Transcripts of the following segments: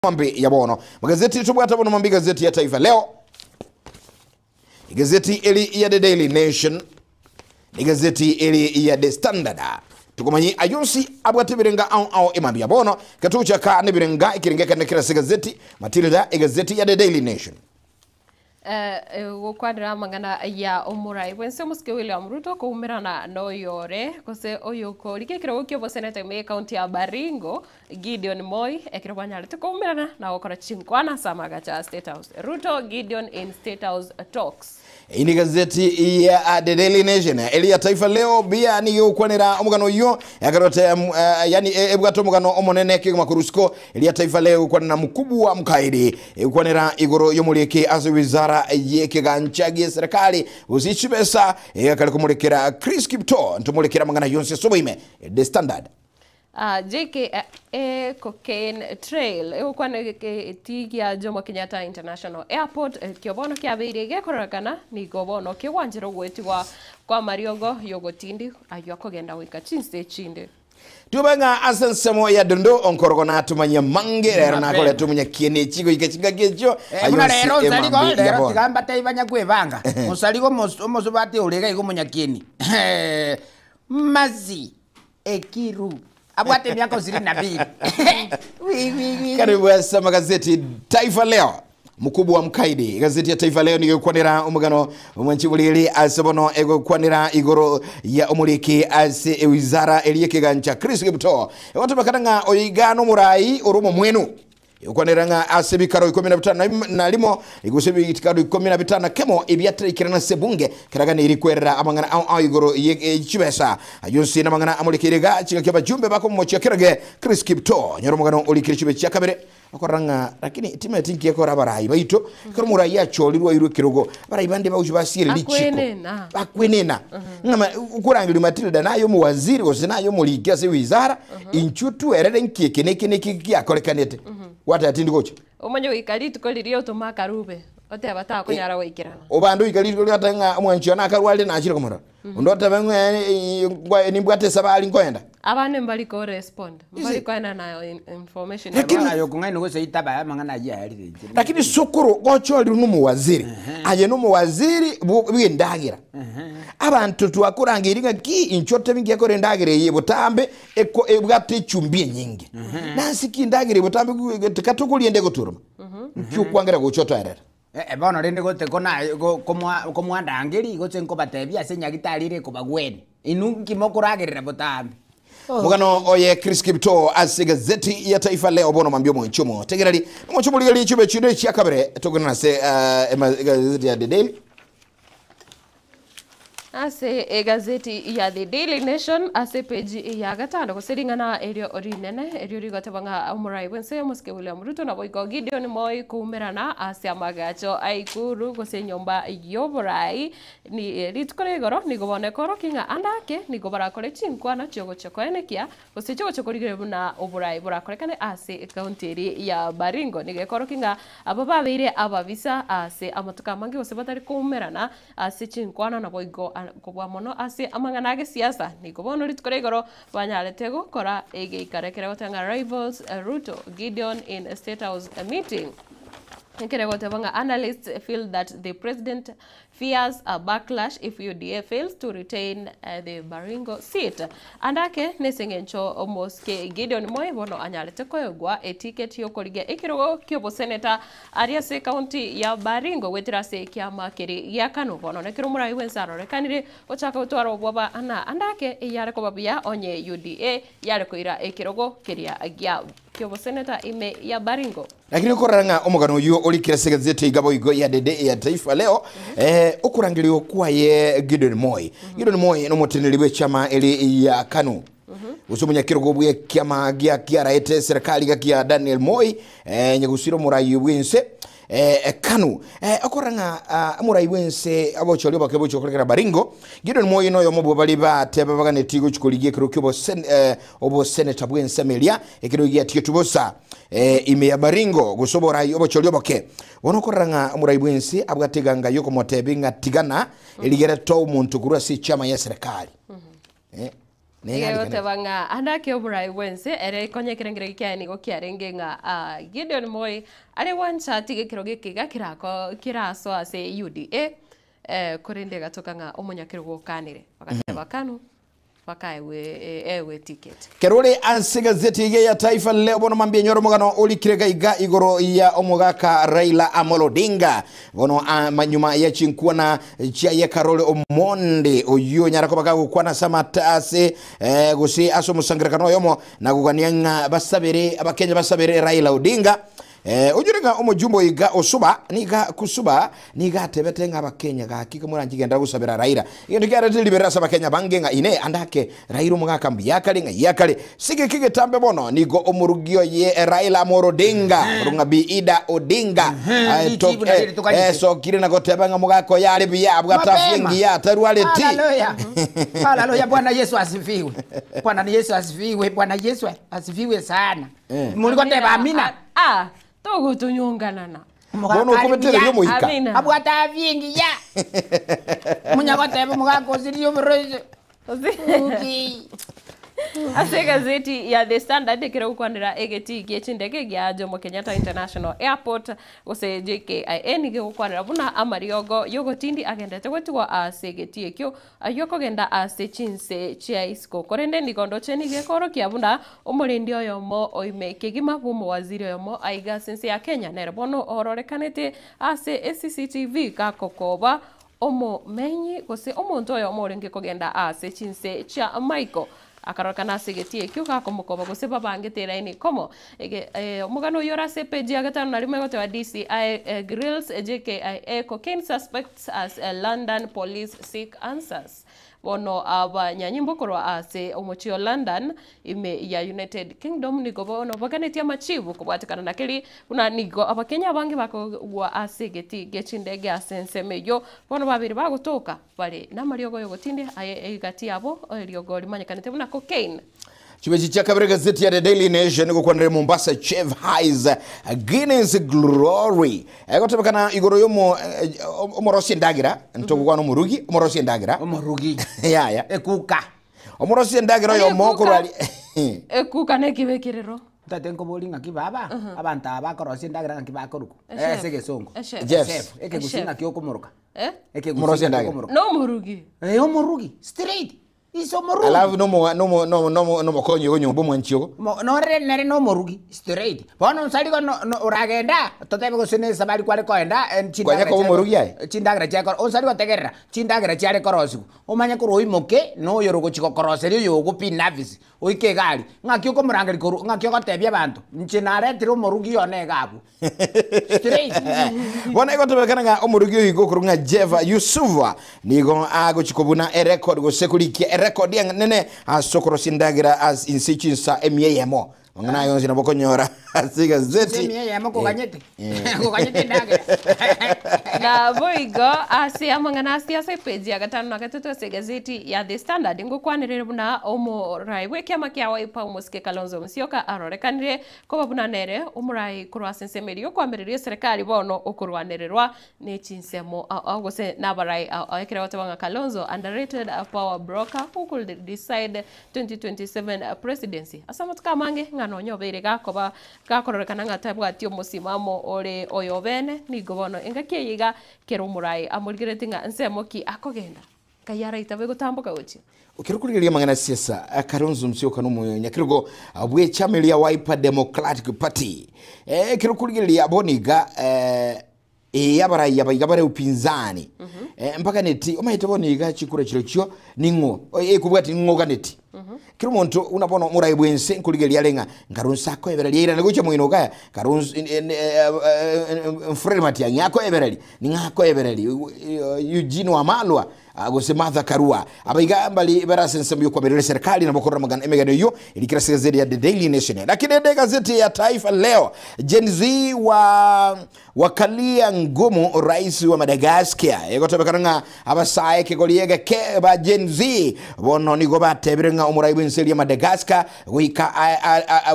Mambi ya bono magazeti tobwate bono mambi gazeti ya Taifa Leo, igazeti eri ya The Daily Nation, igazeti eri ya The Standard. Tukomanyi ayonsi abwate birenga ao ao emambi ya bono katuchaka ne birenga ikirenga kane kirase gazeti Matilda igazeti ya The Daily Nation. Gokwanera amang'ana ya omorai bwense omosike William Ruto koumerana noyore gose oyokorika ekerogo ki'oboseneta ime y'ecounty ya Baringo Gideon Moi ekero banyarete koumerana na gokora chinkwana ase amagacho a State House. Ruto Gideon in State House talks. Eyio ni gazeti ya The Daily Nation eri ya Taifa Leo buya nigo egokwanera omogano oyio ekerete yani ebwate omogano omonene kegima korwa isiko eria Taifa Leo egokwanera mkubwa mkaidi Egokwanera igoro y'omoriki ase wizara y'ekegancha gi'eserekari gose chibesa egakare komorekera Chris Kiptoo ntomorekere amang'ana yonsi ase oboime. The Standard. JKIA Cocaine Trail egokwana egetii gia Jomo Kenyatta International Airport ekio bono kiabeire gekororekana nigo bono kegwanchera ogoetigwa kw'amariogo y'ogotindi ayio akogenda goika chinse chinde. Tobe ng'a ase ensemo ya dondo onkorogo natumanyia mange rero nakorete omonyakieni echi goika chingaki echio Eh, buna aye onsi rero onsarigo emambi ya rero bono. tiga mbatebie banyakwebanga onsarigo omos- omosubati ore iga iga omonyakieni Mercy Ekiru abwate emiaka ishirini na mbili Wi, wi, wi, wi. Karibu ase amagazeti Taifa Leo Mkubwa wa mkaidi gazeti ya Taifa Leo nigo egokwanera omogano omwanchi boriri ase bono egokwanera igoro ya omoriki ase ewizara eria ekegancha Chris Kiptoo egotebekana ng'a oyo iga nomorai ore omomwenu egokwanera ng'a ase ebikaro ikomi na bitano na rimo gose ebikaro ikomi na bitano na kemo ebiaterekerana ase ebunge keraganeirie kwerera amang'ana ao ao igoro ye chibesa ayio onsi namang'ana amorekeire iga chingaki abajumbe bakomomochia kerage Chris Kiptoo nyora omogano orikire chibe chia kabere Okorora ng'a lakini timanyeti nki ekora abarai baito, ekero omorai achorirwe airwe ekerogo, abarai bande bagochia basiere richiko, Akwenena. bakwenena ng'a ma- okorangeria Matilda naye omowaziri gose naye omoriki ase ewizara, inchuo twerere nki eke na eke na eke giakorekanete, gwateba tindi gocha. Omanye goika rituko riria otome akarube, oteba takonyara goikerana. Obande oika rituko riria otebe ng'a omwanchi one akarwarire nachire komorora. Onde otebe ng'a nimbwate esabari nkoenda. Abande mbari ko respond, mbari koenana information Lakini- about. Aye okong'aina gose itaba amang'ana ayio ayarire inche. Lakini sokoro gochorirwe nomowaziri, aye nomowaziri bw'endagera. Abanto twakorangeiri ng'a ki inche otebe ngiya kore endagera eye botambe eko ebwate echumbi enyinge. Nase ki endagera eye botambe tika tokoria ende egoturuma? Nki okwangera gocha otoerere? Eh, bono rende gote kona go- komwa komwandangeria gose nkobatebia ase nyagitari ere ekobagwenia, inwe nki mokoragerera botambe? Omogano oye Chris Kiptoo ase egazeti ya Taifa Leo bono mambia omoinchi omotegereri omochi omorigereria chibe chinde chia kabere togende ase eh, ema- egazeti ya The Daily Ase egazeti ya The Daily Nation ase epeji ya gatano gose ring'ana erio rinene erio rigoteba ng'a omorai bw'ense omosike William Ruto naboigo Gideon Moi koumerana ase amagacho a Ikuru gose enyomba y'oborai ni rituko ria igoro nigo bono ekorokia ng'a ande ake nigo barakore chinkwana chiogochia koenekia gose chigochia korigereria buna oborai borakorekane ase ecounty eria ya Baringo. Nigo ekorokia ng'a aba babeire ababisa ase amatuko amange gose batari koumerana Ase chinkwana naboigo kobua mono ase amang'ana a gesiasa, nigo bono rituko ria igoro banyarete gokora egeikaro ekere goteba ng'a Rivals Ruto Gideon in State House meeting. Ekere goteba ng'a analysts feel that the president fears a backlash if UDA fails to retain the Baringo seat. Ande ake nese eng'encho omosike Gideon Moi bono anyarete koegwa eticket yokorigia ekerogo kioboseneta Aria ase ekaunti ya Baringo goetera ase ekiama keria gia Kanu bono nekero omorai bwense arorekanire gochaka gotwara obwoba na ande ake eyare koba buya onye UDA yare koira ekerogo keria gia kioboseneta ime ya Baringo. Lakini okorora ng'a omogano oyio orikire ase egazeti iga boigo ya The Day ya Taifa Leo, eh, okorangerio kwaye Gideon Moi. Gideon Moi nomoteneneri bw'echiama eri ya Kanu. Gose omonyakerogo bw'ekiama gia kiaraete serikali gaki ya Daniel Moi, eh, nyagusira omorai bw'ense eh, Kanu. Eh, okorora ng'a ah, omorai bw'ense obochori oboke bochia gokorekana Baringo, Gideon Moi noyomo bwa baria bateba baganetie gochia korigia ekero kia obosen, eh, oboseneta bw'ensemo eria, ekero giatigetwe bosa eh, ime ya Baringo gose oborai obochori oboke. Bono okorora ng'a omorai bw'ense abwate eganga yokomotebia ng'a tigana erigere toa omonto korwa ase echiama ya serikali. Eh. Egoteba ng'a ande ake oborai bw'ense ere konya ekerengererio kiaye nigo kiarenge ng'a ah, Gideon Moi are gwancha tiga ekerogo eke iga kerako kerasoa ase UDA eh, korende egatoka ng'a omonyakerogo okanire. Bagateba Kanu bakaegwa eegwe eticket. Kero ore ase egazeti eye ya Taifa Leo bono mambia enyore omogano orikire gaiga igoro ya omogaka Raila Amolo Odinga. Bono amanyuma ye chinkwana chiaye Karoli Omondi oyio onyare koba gagokwana ase amata ase eh, gose ase omosangererekano oyomo na kogania ng'a basabere abakenya basabere Raila Odinga. Eh, onyore ng'a omojumbe oyo iga osuba niga kusuba niga atebete ng'a abakenya gaki moranche genda gosabera Raila. Egento kiarete riberera ase abakenya abange ng'a inee ande ake Raila omogaka mbuya akare ng'ai akare. Sigeki getambe bono nigo omorugi oye Raila Amolo Odinga korwa ng'a Bi Ida Odinga Ehe, richibu nario ritukanyete. esokire na goteba ng'a omogaka oye are buya abwate afya Mapema. engiya atarwareti. Haleluya. Haleluya. Bwana Yesu asifiwe. Bwana Yesu asifiwe. Bwana Yesu asifiwe sana. Eh. Muri goteba amina. Ah, togotonyonganana. Bono okobetereria omoika. Amina. Abwate afya engiya. Munya goteba omogaka osirie oborwaire. Uki. Ase egazeti ya The Standard ekere gokwanera egeti gie chindege gia Jomo Kenyatta International Airport gose JKIA nigo egokwanera buna amariogo yogotindi agendete gotigwa ase egeti ekio aywo okogenda ase chinse chia isiko korende nigo ndoche nigo ekorokia buna omorendi oyomo oime kegima bwa omowaziri oyomo aiga ase ense ya Kenya nere bono ororekanete ase eCCTV gakokoba omomenyi gose omonto oyomo orenge kogenda ase chinse chia Michael akarorekana ase egeti ekio gakomokoba gose babangete eraini komo ege eh, omogano oyo ore ase epeji ya gatano na rimo egoteba DCI grills JKIA cocaine suspects as London police seek answers. Bono abanyanyimbo korwa ase omochie o London ime ya United Kingdom nigo bono baganetie amachibu kobwatekana na keri buna nigo abakenya abange bakogwa ase egeti gie chindege ase ensemo eywo bono babere bagotoka bare namariogo yogotindi aye egati yabo eriogo rimanyekanete buna cocaine. Chibechi chia kabere gazeti ya The Daily Nation gokwanire Mombasa Chef Highs Guinness Glory. Egotebekana igoro yomo omorosi endagira ntogokwana omorugi omorosi endagira Omorugi. yaya Ekuka. omorosi endagira Aye, oyomo ekuka. korwari Ekuka nekibekerero. Tate nkobori ng'aki baba abanto aba bakorosia endagera ng'aki bakoruka Echef. ase egesongo Echef. Jeff. Chef. Ekegusi Echef. ng'aki okomoroka Eh? Ekegusi Omorosia ng'aki endagera. okomoroka. Nomorugi. Eh, omorugi straight is omorugi. Alafu nomo nomo nomo nomo nomokonyi onyomba omwanchi ogo Nore nere nomorugi straight bono nsarigo no, no, oragenda totebe gose na esabari kware koenda Kwanya chindagera koba omorugi aye? chindagera chiakoro onsari gotegerera chindagera chiare korosiwa omanye korwa oimoke noyo orogochi gokoroseria oyo ogopi nafisi oike egari ng'aki okomorangeri korwa ng'aki ogotebia abanto inche naretire omorugi one iga abwo straight. Bono egotebekana ng'a omorugi oyo igo okorwa ng'a Jeva Yusufa nigo agochi kobuna erecord gose korikia erecord enene ase okorosia endagira ase inse chinsa emia eyemo mang'ana ayo onsi nabo okonyora ase egazeti. Emia eyemo koganyete koganyete endagera. Na boigo ase amang'ana ase ase epeji ya gatano na gatato ase egazeti ya The Standard ngokwanerere buna omorai bwa ekiama kia Wiper omosike Kalonzo Musyoka arorekanire koba buna nere omorai korwa ase ensemo eria yokoamereria eserekari bono okorwanererwa ne chinsemo gose nabarai ekere goteba ng'a Kalonzo underrated power broker who could decide 2027 presidency ase amatuko amange ng'a nonya obeire gakoba gakororekana ng'a tabwati omosimamo ore oyo bene nigo bono engaki eye iga kera omorai amorigereti ng'a ensemo ki akogenda nkai araitabe gotamboka gochia. Okirokurigeria mang'ana siasa Kalonzo Musyoka nomonyakerogo bwa echama eria Wiper Democratic Party. Ekirokurigereria boniga eh, abarai aba iga bare upinzani mpaka neti omanyete bono iga chikura chirochio ning'o ekobwati ning'o oganeti kera omonto buna bono omorai bwa ense nkorigereria are ng'a nkarunsa akoebereria airane gocha moino iga karunsa Fred Matiang'i akoebereria ning'o akoebereria Eugene Wamalwa gose Martha Karua abaiga mbari bare ase ensemo yokoaberera eserikali nabo korora amagana emegano eyio erikire ase egazeti ya The Daily Nation. Lakini ende egazeti ya Taifa Leo, Gen Z wa wakalia ngumu rais wa Madagascar egotebekana ng'a abasae ekegori egeke ba Gen Z bono nigo batebire ng'a omorai bw'ense eria Madagascar goika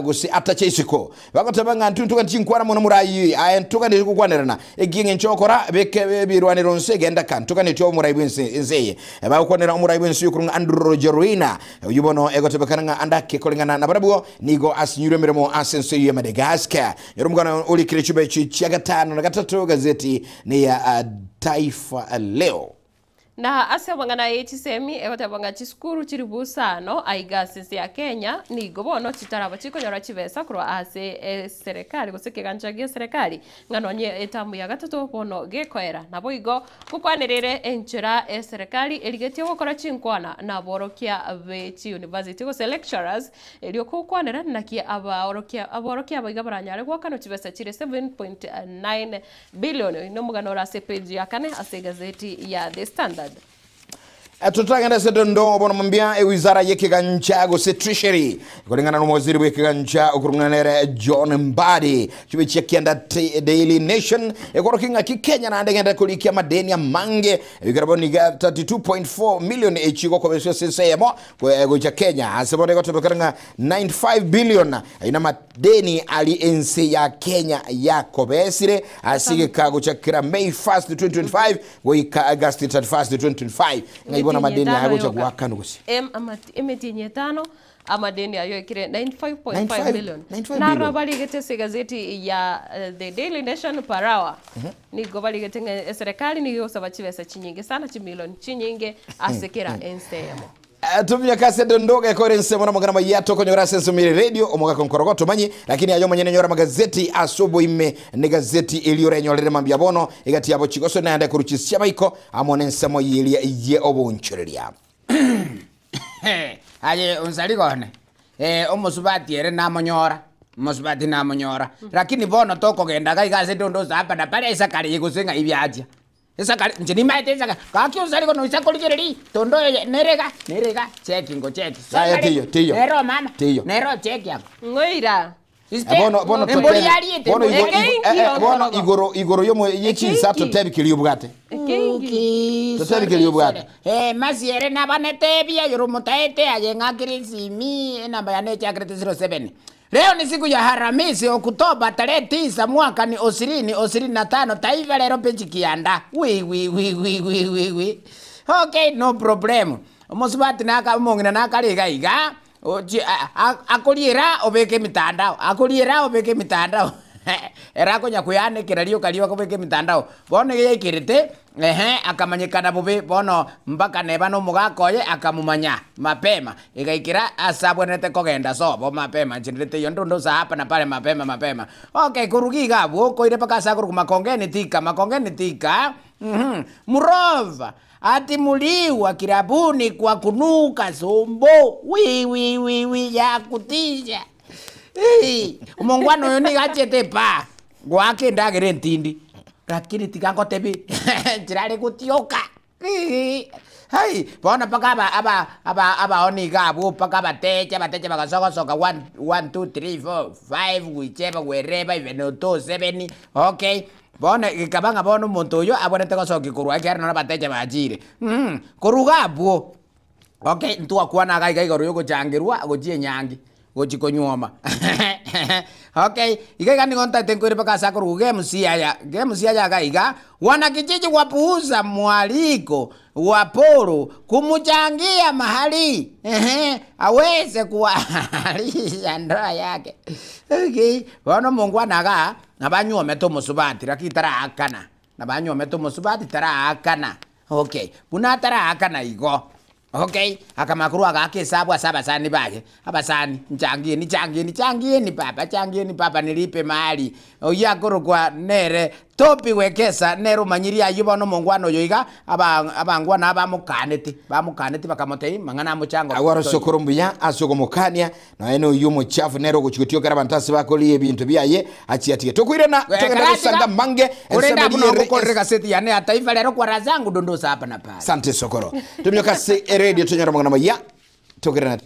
gose atache isiko bagoteba ng'a ntwe ntogani chinkwana mono morai aye ntogani gokwanerana ekieng'encho okora beke ebirwanero nse egenda ka ntoganeti omorai bw'ense ense. ense eye. Bagokwanera omorai bw'ense okorwa Andrew Rajoelina, oyio bono egotebekana ng'a andake koreng'ana nabarabwo nigo asinyirwe emeremo ase ense eyio ya Madagascar. Nyora omogano orikire chibechi chia gatano na gatato gazeti neya Taifa Leo. Na ase amang'ana ye chisemi egoteba ng'a chisukuru chiri busano aiga ase ense ya Kenya nigo bono chitaraba chikonyora chibesa korwa ase eserekari gose ekegancha gia eserekari ng'a nonye etamu ya gatato bono gekoera. Naboigo gokwanerere enchera eserekari erigetie gokora chinkwana na aborokia be chiuniversity gose lecturers erio gokwanera naki abaorokia aborokia aba iga baranyare goakanwa chibesa chire 7.9 Billion. Oyio nomogano ore ase epage ya kane ase egazeti ya The Standard. Totagenda ase dondo bono mambia ewizara y'ekegancha gose treasury koreng'ana n'omowaziri bw'ekegancha okorong'ana nere John Mbadi chibe chia kianda Daily Nation ekorokia ng'aki Kenya naende egende korikia amadeni amange ebikero bono niga 32.4 million echi gokobeswa ase ense eyemo gocha Kenya ase bono egotebekana ng'a 95 billion ayio namadeni ari ense ya Kenya yakobesire ase egeka gochakera May 1st 2025 goika August 31st 2025 ng'a ibo namadeni aya gocha goakanwa gose. Emetienyi etano amadeni ayo ekire 95.5 95 million. 95 Naro billion. barigete ase egazeti ya The Daily Nation per hour. Nigo barigete ng'a eserekari nigo egosaba chibesa chinyinge sana chimilion chinyinge ase kera ensemo. Tumia ase dondo gekore ensemo na amang'ana maya tokonyora ase ensemo ere radio omogaka nkorogo tomanyi lakini aye omonyene nyora amagazeti ase oboime ne gazeti erio orenyorere mambia bono egati yabo chigoso naende korwa chisia baiko amo na ensemo yeria ye obonchoreria. Aye onsarigone, eh, omosubati ere namonyora, omosubati namonyora, lakini bono tokogenda iga iga ase dondo ase hapa na pale esakare eye gose ng'ai biachia. Esakare, inche nimaete esakare, gaki onsarigone oisa korigereria, tondo eye nere iga, nere iga, cheki ngocheki. Yaya, teiyo, teiyo. Nere mama, Teiyo. nere ocheki abwo. Ng'oira. Sister, Bono bono embori totebi yariete, bono embori igo yariete. igo- eh, eh, bono Ekenki igoro igoro yomo yechinsa Ekenki. totebi keria obwate. Ekenki. Okay, Totebi sorry, keria obwate. sorry. Eh, masiere nabanetebia yoro motaete aye ng'akere esimi enamba yane echakerete 07 Leo ni siku ya Haramisi Oktoba tarehe tisa mwaka ni osirini osirini na tano taifa lero peji kianda wi wi wi wi wi wi wi okay no problem omosubati naka omong'ina nakare iga iga Ochi akoriera obeke emitandao, akoriera obeke emitandao ere akonya koyanekera rioka rioka obeke emitandao. Bono iga yaikerete, ehe, akamanyekana bobe bono mpaka neba na omogaka oye akamomanya mapema, egaikera ase abwenerete kogenda sobo mapema nchera teiyo ndondo ase hapa na pale mapema mapema. Okay, koruga iga abwo okoire mpaka ase akorokwa Makongeni Thika, Makongeni Thika, mh, Murova. Atimuliwa kirabuni kwa kunuka sumbu wi wi wi wi ya kutisha. Ei, omongwana oyo nigo achete epaa goaka endagera entindi lakini tiga ngotebi nchera are gotioka Ii, hai bono mpaka aba aba aba abaoni iga abwo mpaka abateche abateche bagasogosoka one one two three four five gwicheba gwereba even two seven okay. Bono gekaba ng'a bono omonto oyio abwenerete gosokia korwa ekiagera noro abatecha bachire. Mh, korwa iga abwo, okay, ntwakwana iga iga igoro yogochangerwa gochia enyangi, gochia konyuoma okay, iga iga nigo ntaete nkoire mpaka ase akorokwa games aya, games aya iga iga, wanakijiji wapuuza mwaliko wa Paul kumuchangia mahali ehe aweze kuharisha ndoa yake okay. Bono omongwana igaa Nabanyuomete omosubati, lakini taraakana. Nabanyuomete omosubati, taraakana. Okay. Buna ataraakana igo. Okay. Akamanya korwa agaaka esabu ase abasani baye. Abasani, nchangieni, changieni, changieni papa, changieni papa nilipe mahali. Oyio akorokwa nere Toby Wekesa, nere omanyirie ayio bono omongwana oyo iga, aba abangwana aba bamokaneti, bamokaneti bakamotebia mang'ana amochango Agwo arose okoro mbuya ase okomokania, Nonya noyio omochafu nere ogochia gotiokera abanto ase bakoria ebinto biaye, achie atige. Tokoirana, togende gosanga mange, Korende ensemo abwo riere nogokorera egaseti yane ya Taifa Lero kwa razangu dondosa hapa na pale. Sante sokoro. Tominyoka ase eredio tonyore amang'ana maya. Tokoirana.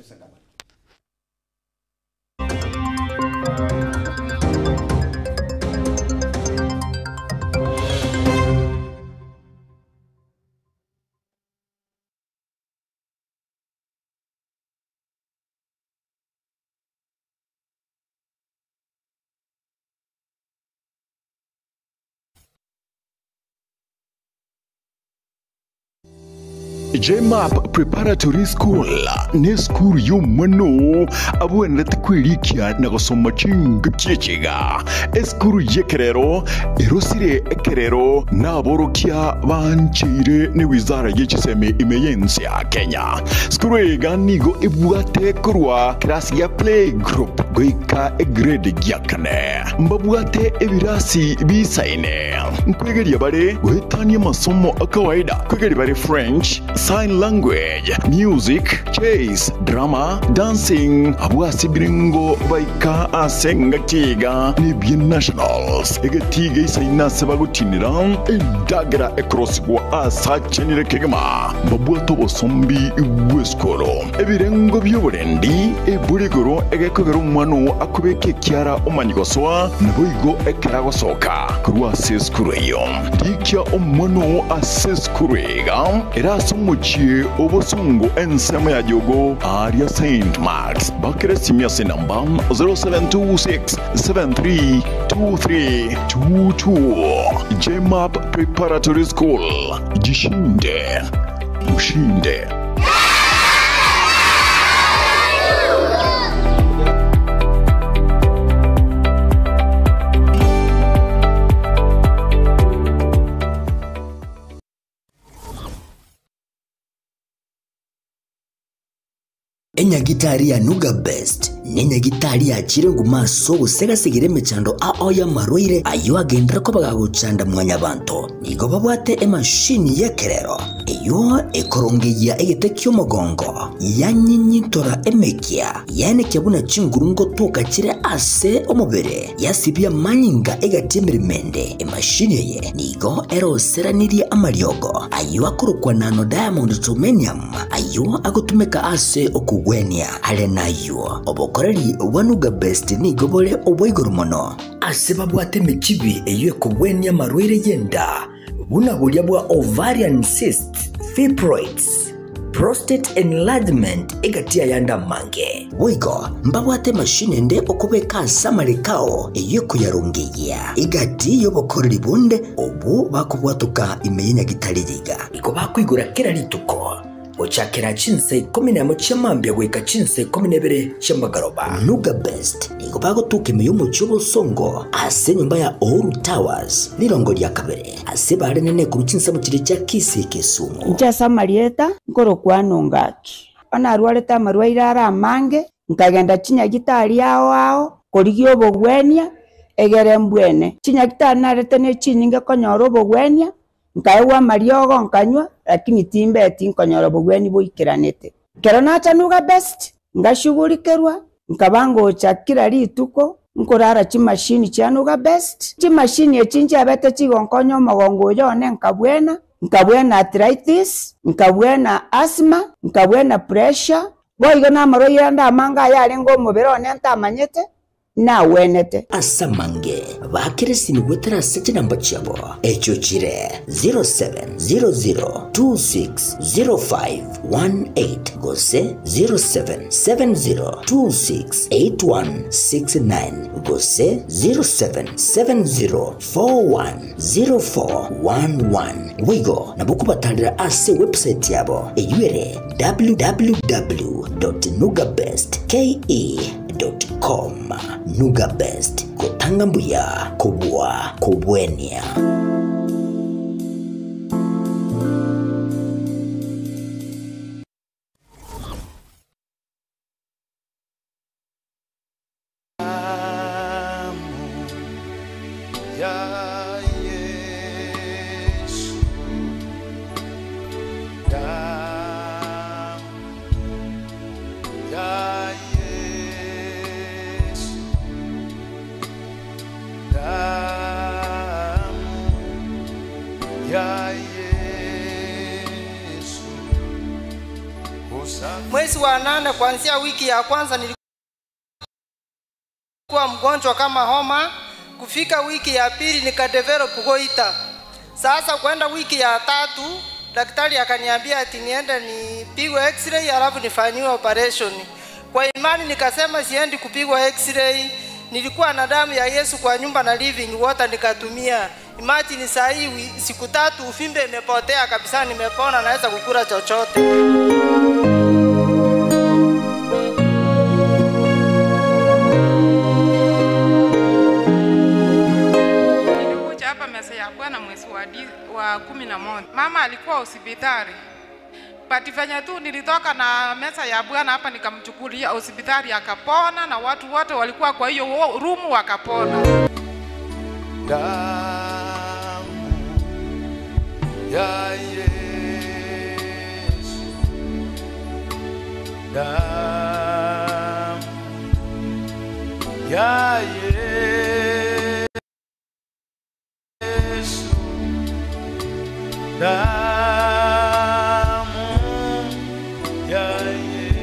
JMAP Preparatory School nesukuru y'omwana oo abwenerete kwerikia na gosoma chingaki echi iga. Esukuru y'ekerero erosire ekerero naborokia bancheire ne wizara ye chisemi ime y'ense ya Kenya. Sukuru eye iga nigo ebwate korwa kerasi gia play group goika egrade gia kane. Mbabwate ebirasi bisaine. Nkwegeria bare goetania amasomo a kawaida, nkwegeria bare French, Sign language, music, chess, drama, dancing, abwo ase ebirengo baika ase engaki iga nebie nationals, egetii geisaine ase bagotinera endagera ekorosigwa ase achenire kegima, mbabwate obosombi bw'esukuru, ebirengo bi'oborendi, eburi igoro egekogera omwana oo akobeka ekiara omanye gosoa, naboigo ekero agosoka korwa ase esukuru eyio. Rikia omwana oo ase esukuru iga ere ase omochie o bosongo ensemo ya Jogoo aaria Saint Marks. Bakera esimi ase enamba 0726732322. JMAP Preparatory School, Jishinde, ushinde. Enyagitari ya Nuga Best nenyagitari yachire nguma ase ogosegasegera emechando ao y'amarwaire ayio agenderere koba gagochanda mwanyabanto. Nigo babwate emashini y'ekerero eyio ekorongeyia egete ki'omogongo, yanyinyintora emekia, yaenekia buna chinguru ngotoka chire ase omobere, yasibia amanyinga egati y'emeremo ende. Emashini eye nigo eroseranirie amariogo ayio akorokwa nano diamond germanium ayio agotumeka ase okogwenia. Are nayio, obokoreri bwa Nuga Best nigo bore obwa igoro mono. Ase babwate emechibi eyio ekogwenia amarwaire y'enda, buna boria bwa ovarian cysts, fibroids, prostate enlargement egati y'ayande amange. Boigo mbabwate emashini ende okobeka ase amareko ao eyio ekoyarongeyia egati y'obokoreri bonde obwo bakobwatoka ime y'enyagitari riga. Igo bakoigora kera rituko gochakera chinsa ikomi nemo chia mambia goika chinsa ikomi na ibere chia magoroba. Nuga Best nigo bagotuka ime y'omochie obosongo ase enyomba ya Uhuru Towers rirongo ria kabere ase bare nene korwa chinsemo chiria chia Kisii Kisumu. Inche ase amarieta nkorokwa Nongaki. Bono narwarete amarwaire are amange, nkagenda chinyagitari ao ao korigia obogwenia egere mbwene. Chinyagitari narete ne chinyinge konyora obogwenia, nkaegwa amariogo nkanywa, lakini timbeti nkonyora obogweni boikeranete. Ekero nacha Nuga Best, ngashughulikerwa, nkaba ngocha kila rituko, nkorara chimashini chia Nuga Best. Chimashini echi nchiabete chigonkonya omogongo oyo one nkabwena, nkabwena arthritis, nkabwena asthma, nkabwena pressure, boigo na amarwaire ande amange aya arenge omobere one ntamanyete, nawenete. Ase amange baakere esimi goetera ase chinamba chiabo, echio chire 0700260518 gose 0770268169 gose 0770410411. Boigo nabo kobatarera ase website yabo eyio ere www.nugabestke.com. Nuga Best, gotanga mbuya kobua kobwenia. Ya Yesu, damu ya Yesu, damu ya Yesu, usafi Mwezi wa nane kuanzia wiki ya kwanza nilikuwa mgonjwa kama homa. Kufika wiki ya pili nikadevelop goita. Sasa kwenda wiki ya tatu daktari akaniambia ati niende nipigwe x-ray alafu nifanyiwe operation. Kwa imani nikasema siendi kupigwa x-ray. Nilikuwa na damu ya Yesu kwa nyumba na living water nikatumia. Imagine saa hii siku tatu uvimbe imepotea kabisa, nimepona, naweza kukula chochote. Nilikuja hapa meza ya Bwana mwezi wa 11. Mama alikuwa hospitali. But venye tu nilitoka na meza ya Bwana hapa nikamchukulia hospitali akapona, na watu wote walikuwa kwa hiyo room wakapona. Damu ya Yesu, damu ya Yesu, damu ya Yesu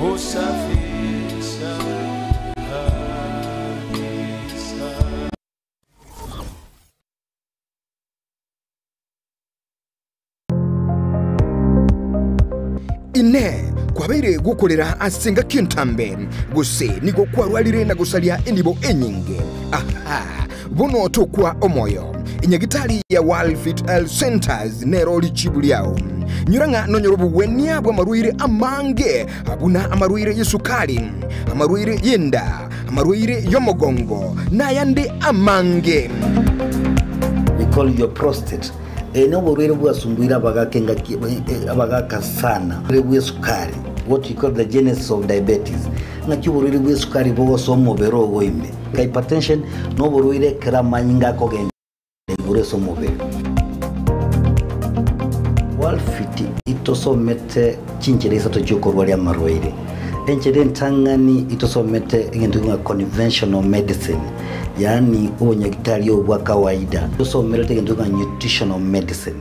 husafisha kabisa. Ine kwabeire gukorera asenga kintambe gose nigo kwarwarire na gusaria enibo enyinge. Aha, buno tukwa omoyo enyagitari ya World Health Centers nero lichibu lyao nyurang'a nonyoro bugwenia bwa marwire amange abuna amarwire y'esukari, amarwire y'enda, amarwire y'omogongo n'ayandi amange. We call your prostate. Ene oborwaire bwasumbuire abagaka engaki abagaka sana oborwaire bwa esukari, what you call the genesis of diabetes, ng'aki oborwaire bwa esukari bogosa omobere ogo ime. Hypertension na oborwaire ekero amanyinga akogenda igoro ase omobere. World Fit itosomete chinchera isato chiokorwaria amarwaire. Enchera entang'ani itosomete egento ng'a conventional medicine, yaani obonyagitari obo bwa kawaida. Tosomerete egento ng'a nutritional medicine.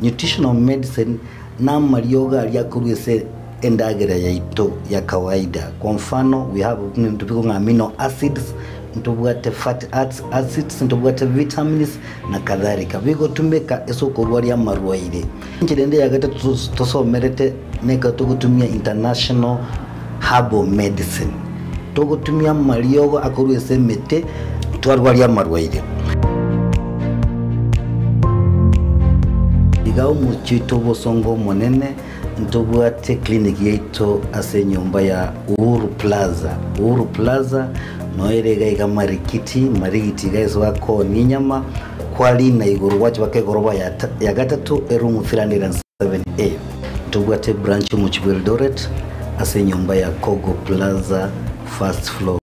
Nutritional medicine na amariogo aria akorwa ase endagera yaito ya kawaida. Kwa mfano, we have ntobiko ng'a amino acids, ntobwate fatty acids, ntobwate vitamins na kadhalika. Bigotumika ase okorwaria amarwaire. Enchera ende ya gatatu tosomerete neka togotumia international herbal medicine. Togotumia amariogo akorwa ase emete twarwaria amarwaire. Iga omochie oito obosongo omonene ntobwate clinic yaito ase enyomba ya Uhuru Plaza. Uhuru Plaza noere iga iga Marikiti, Marigiti iga ase bakoonia enyama, kwarina igoro gwacha baka egoroba ya gatatu eroom 307A. Ntobwate branch omochie bwa Eldoret ase enyomba ya Kogo Plaza first floor.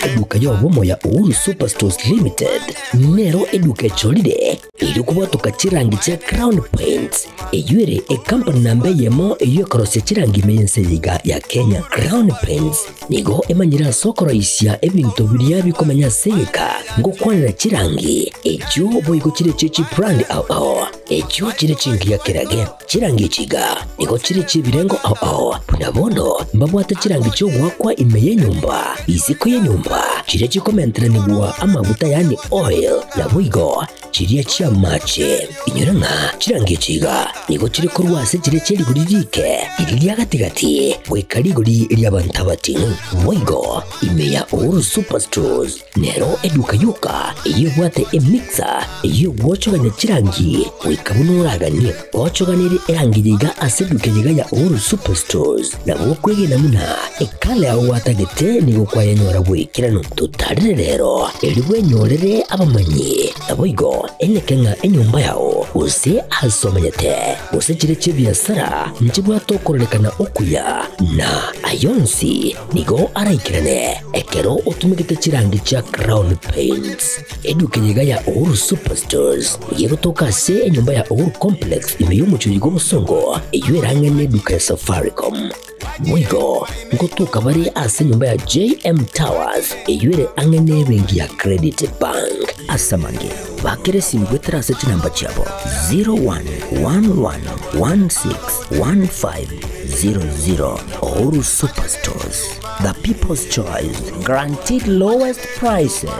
Eduka y'obomo ya Uhuru Superstores Limited nero eduka echolire iri kubwatoka chirangi chia Crown Paints eyuere ekampani namba eyemo eyo ekorosia chirangi ime y'ense yiga ya Kenya. Crown Paints nigo emanyire ase okoroisia ebinto biria bikomenya ase egeka ngokwanera chirangi echio boigo chire chie chibrand ao ao echio chire chingiya kerage chirangi echiga nigo chire chiebirengo ao ao buna bono mbabwate chirangi chiogwakwa ime y'enyomba isiko y'enyomba chiria chikomenteranigwa amaguta yani oil na boigo chiria chia mache inyora ng'a chirangi echiga nigo chiri korwa ase chiria chia rigori rike iri ria gatigati goika rigori ria bantu abating'u boigo ime ya Uhuru Superstores nero eduka yoka eyio ebwate emixer eyio gwochogania chirangi goika buna oraganie gochoganere erangi yiga ase eduka yiga ya Uhuru Superstores nabo okwegena muna ekala yao gwatagete nigo kwayenyora bwekirano totarire rero eri bwenyorere abamanyi nabo igo eneke ng'a enyomba yao gose ase omanyete gose chire chia ebiasara nchibwate okororekana okuya na ayonsi nigo araikirane ekero otumegete chirangi chia Crown Paints eduka yiga ya Uhuru Superstores yegotoka ase enyomba ya Uhuru Complex ime y'omochori gw'obosongo eyo erang'ane eduka ya Safaricom Mwigo ngotoka bari ase enyomba ya JM Towers eyo ere ang'e n'ebenki ya Credit Bank asamange. Bakere esimu goetera ase chinamba chiabo 0111161500. Uhuru Superstores, the people's choice, guaranteed lowest prices.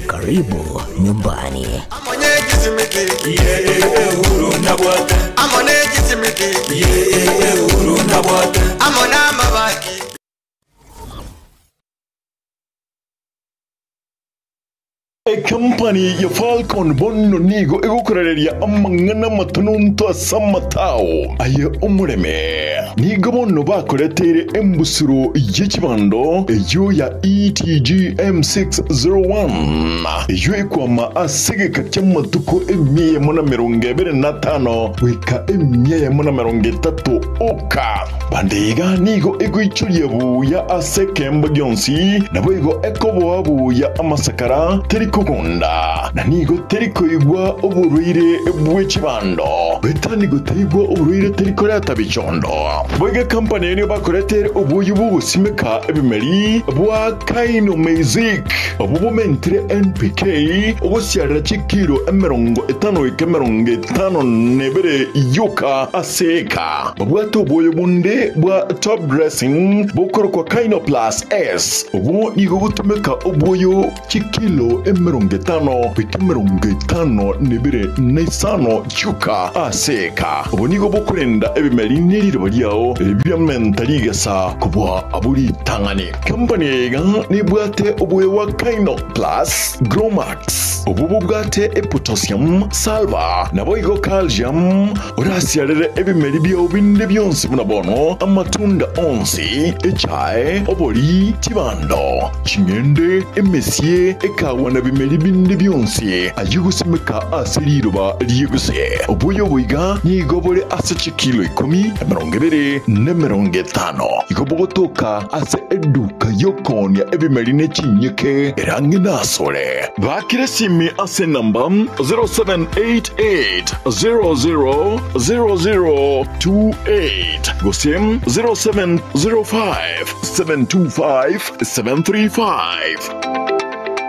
Karibu nyumbani. Ekampani ya Falcon bono nigo egokorereria amang'ana amatononto ase amatao aye omoreme. Nigo bono bakoreteire embusuro ye chibando eyio ya ETGM 601 eyio ekwama ase egeka ki'amatuko emia eyemo na emerongo ebere na atano goika emia eyemo na emerongo etato oka. Bande iga nigo egoichoria buya ase ekeemba gionsi, naboigo ekoboa buya amasakara, teri kogunda, na nigo teri koigwa oborwaire bwe chibando. Goetania gotaigwa oborwaire teri koreta bichondo. Boigo ekampani eye nigo bakoretere oboyio bw'ogosimeka ebimeri bwa Kainomeizic, obwo bomentire NPK ogosiarera chikiro 50 goika 52 yoka ase eka. Babwate oboyo bonde bwa top dressing bokorokwa Kynoplus S. Obwo nigo gotumeka oboyo chikilo 50 goika 52 chioka ase eka. Obo nigo bokorenda ebimeri ne riroba riao biamenta rigesa kobua abwo ritang'ani. Company eye iga nebwate oboyo bwa Kynoplus Gromax. Obwo bobwate epotassium, sulphur, naboigo calcium, orasiarere ebimeri biao binde bionsi buna bono amatunda onsi, echae, obori, chibando, ching'ende, emesie, ekawa na bimeri binde bionsi ayio gosimeka ase riroba ri'eguse. Obuya obo iga nigo bore ase chikilo ikomi, 20, na 50. Igo bogotoka ase eduka y'okoonia ebimeri ne chinyeke ere ang'e nasore. Bakire esimi ase enamba 0788 000028 gose 0705 725 735.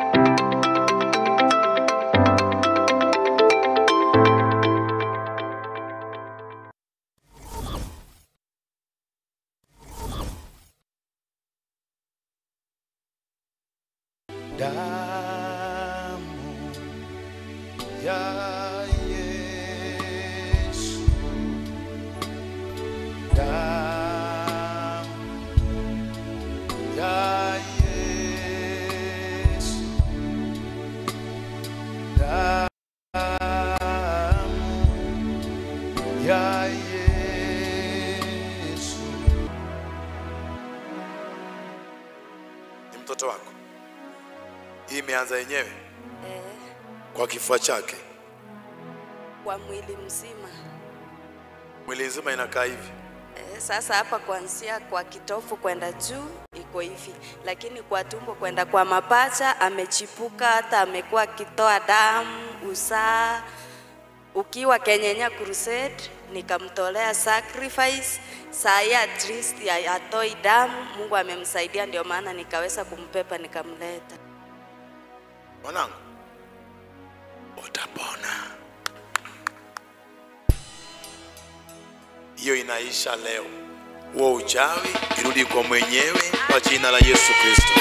Damu ya Yesu, damu ya Yesu, damu ya Yesu. Ni mtoto wako. Hii imeanza yenyewe kwa kifua chake, kwa mwili mzima. mwili nzima inakaa hivi. Sasa hapa kuanzia kwa kitofu kwenda juu iko hivi, lakini kwa tumbo kwenda kwa mapacha amechipuka, hata amekuwa akitoa damu, usaa. Ukiwa Kenyenya Crusade nikamtolea sacrifice, saa hii at least hatoi damu. Mungu amemsaidia, ndio maana nikaweza kumpepa nikamleta. Mwanangu, utapona. Hiyo inaisha leo. Huo uchawi irudi kwa mwenyewe kwa jina la Yesu Kristo.